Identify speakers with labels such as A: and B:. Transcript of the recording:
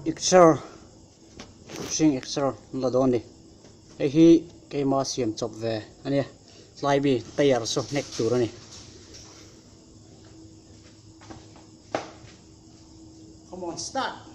A: Exer hring exer an la dawn a ni hei hi keima siam chawp ve a nia tlai mi tyre saw hnek tur a ni. Come on start.